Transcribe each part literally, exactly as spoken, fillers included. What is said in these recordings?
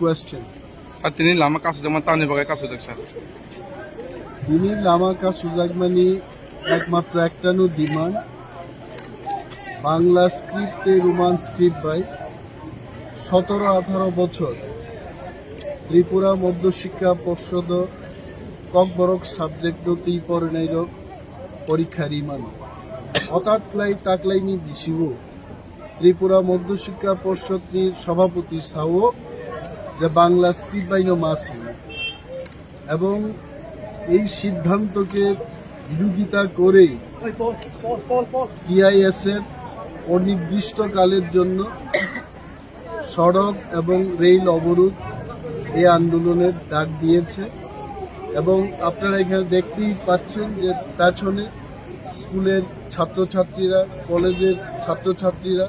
Question. Sir, tini lama kasu jama tamni bagwi kasu jak, sir? Tini lama kasu jakmani ekmatro ektano demand, Bangla script tei Roman script bai sotoro atharo bochor Tripura Madhya Shiksha Porshod Kokborok subject no twi porinairok porikha rimano. Hotat khlai taklaini bisingo Tripura Madhya Shiksha Porshod ni Sabhapati sao je Bangla script bai no ma sini. এবং এই সিদ্ধান্তকে বিরোধিতা করে টিআইএসএফ অনির্দিষ্টকালের জন্য সড়ক এবং রেল অবরোধ এই আন্দোলনের ডাক দিয়েছে। এবং আপনারা এখানে দেখতেই পাচ্ছেন যে পেছনে স্কুলের ছাত্রছাত্রীরা, কলেজের ছাত্রছাত্রীরা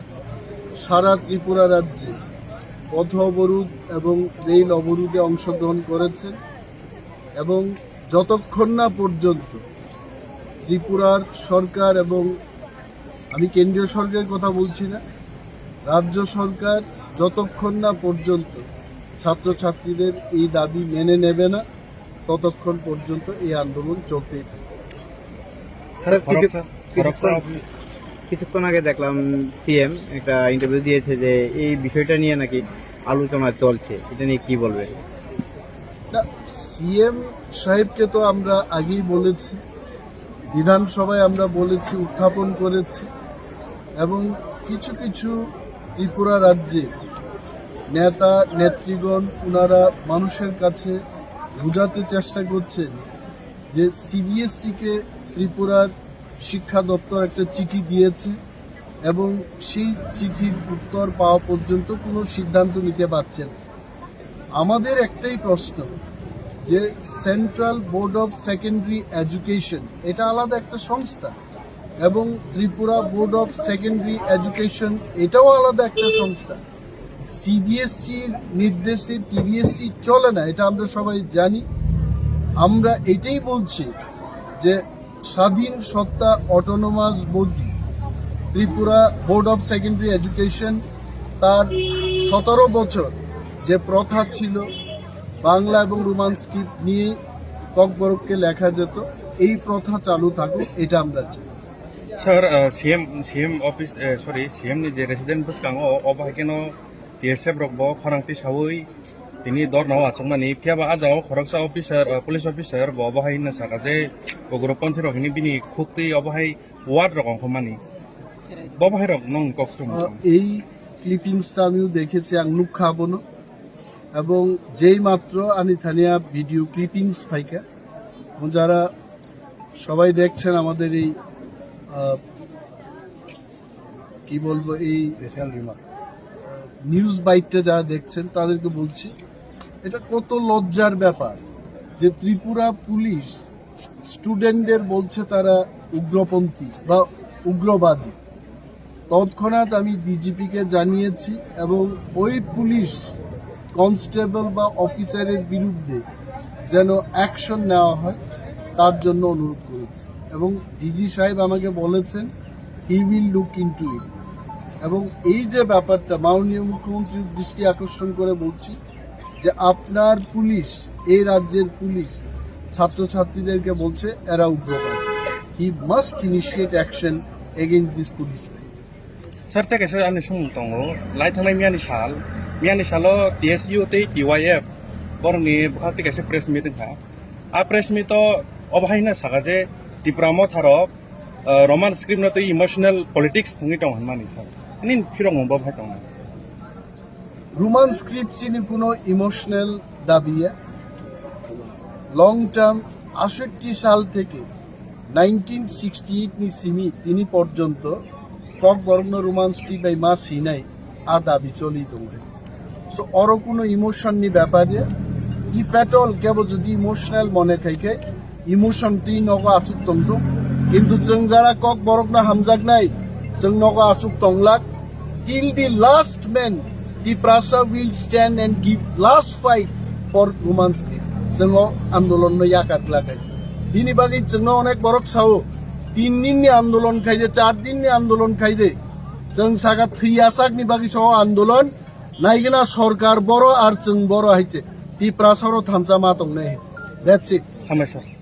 সারা ত্রিপুরা রাজ্যে পথ অবরোধ এবং রেল অবরোধে অংশগ্রহণ করেছেন। এবং যতক্ষণ না পর্যন্ত ত্রিপুরার সরকার এবং, আমি কেন্দ্রীয় সরকারের কথা বলছি না, রাজ্য সরকার যতক্ষণ না পর্যন্ত ছাত্রছাত্রীদের এই দাবি মেনে নেবে না, ততক্ষণ পর্যন্ত এই আন্দোলন চলতেই থাকবে। স্যার, খড়গপুর, কিছু-, খড়গপুর কিছুক্ষণ, অফিস। কিছুক্ষণ আগে দেখলাম সিএম একটা ইন্টারভিউ দিয়েছে যে এই বিষয়টা নিয়ে নাকি আলোচনা চলছে, এটা নিয়ে কি বলবেন? না, সিএম সাহেবকে তো আমরা আগেই বলেছি, বিধানসভায় আমরা বলেছি, উত্থাপন করেছি, এবং কিছু কিছু ত্রিপুরা রাজ্যে নেতা নেতৃগণ ওনারা মানুষের কাছে বোঝাতে চেষ্টা করছেন যে সিবিএসসি কে ত্রিপুরার শিক্ষা দপ্তর একটা চিঠি দিয়েছে এবং সেই চিঠির উত্তর পাওয়া পর্যন্ত কোনো সিদ্ধান্ত নিতে পারছে না। আমাদের একটাই প্রশ্ন যে central board of secondary education এটা আলাদা একটা সংস্থা এবং Tripura board of secondary education এটাও আলাদা একটা সংস্থা। সিবিএসসির নির্দেশে টিবিএসসি চলে না, এটা আমরা সবাই জানি। আমরা এটাই বলছি যে স্বাধীন সত্তা autonomous body Tripura board of secondary education, তার সতেরো বছর যে প্রথা ছিল বাংলা এবং রোমান স্ক্রিপ্ট নিয়ে ককবরককে লেখা যেত, এই প্রথা চালু থাকুক, এটা আমরা চাই। Sir, uh, C M, C M office, uh, sorry, C M ni je resident bwskango, obo hai kheno T S F rok bo khorang tisaui tini dornao achukmani. Phiya ba a jagao khoroksa officer, uh, police officer bo obo hai hwnna saka je ugroponthi rok hwnwi bini khuktwi obo hai ward rok ongkhormani. Bo bahai rok nong kok sum. আহ, এই ক্লিপিংসটা আমিও দেখেছি, আং নুখা বনো। এবং যেই মাত্র আনি থানিয়া ভিডিও ক্লিপিংস ফাইকা, এবং যারা সবাই দেখছেন আমাদের এই, আহ, কি বলবো, এই স্পেশাল রিমার্ক। আহ, নিউজ বাইটটা যারা দেখছেন তাদেরকে বলছি, এটা কত লজ্জার ব্যাপার যে ত্রিপুরা পুলিশ স্টুডেন্টদের বলছে তারা উগ্রপন্থী বা উগ্রবাদী। তৎক্ষণাৎ আমি ডিজিপিকে জানিয়েছি এবং ওই পুলিশ কনস্টেবল বা অফিসারের বিরুদ্ধে যেন অ্যাকশন নেওয়া হয়, তার জন্য অনুরোধ করেছি। এবং ডিজি সাহেব আমাকে বলেছেন, he will look into it। এবং এই যে ব্যাপারটা, মাননীয় মুখ্যমন্ত্রীর দৃষ্টি আকর্ষণ করে বলছি যে আপনার পুলিশ, এই রাজ্যের পুলিশ ছাত্রছাত্রীদেরকে বলছে এরা উগ্রবাদী। He must initiate action against this police. Sir, tei kaisa ani sumung tongo, lai thangnai miyani sal, miyani salo T S U tei T Y F borokni bwkhak tei kaisa press meet wngkha. A press meet o obo hai hwnna saka je Tipra Motha rok, uh, Roman script no tei emotional politics thwngwi tongo hwnmani sir. Nini phirokmung bo hai tongo. Roman script চিনি কোনো ইমোশনাল দাবিয়ে। Long term আটষট্টি সাল থেকে nineteen sixty eight নি সিমি তিনি পর্যন্ত ককবরকনো Roman script bai ma sinai a dabi choli tongo. So oro kuno emotion ni bepar ya, if at all kebo jodi emotional mone khai khe emotion twi nogo achuk tongthung, kintu chwng jara kok borok no hamjaknai, chwng nogo achuk tonglak. Till the last man, Tiprasa will stand and give last fight for Roman script. Chwng o andolon no yakar lakai. Bini bagwi chwng no onek borok sao, tin din ni andolon khai de, char din ni andolon khai de. Chwng saka thwi yachak ni bagwi sao andolon, Naigina sorkar boro ar chwng boro hai se. Tiprasa oro thansa ma tongnai hai se. That's it. Hambai sir.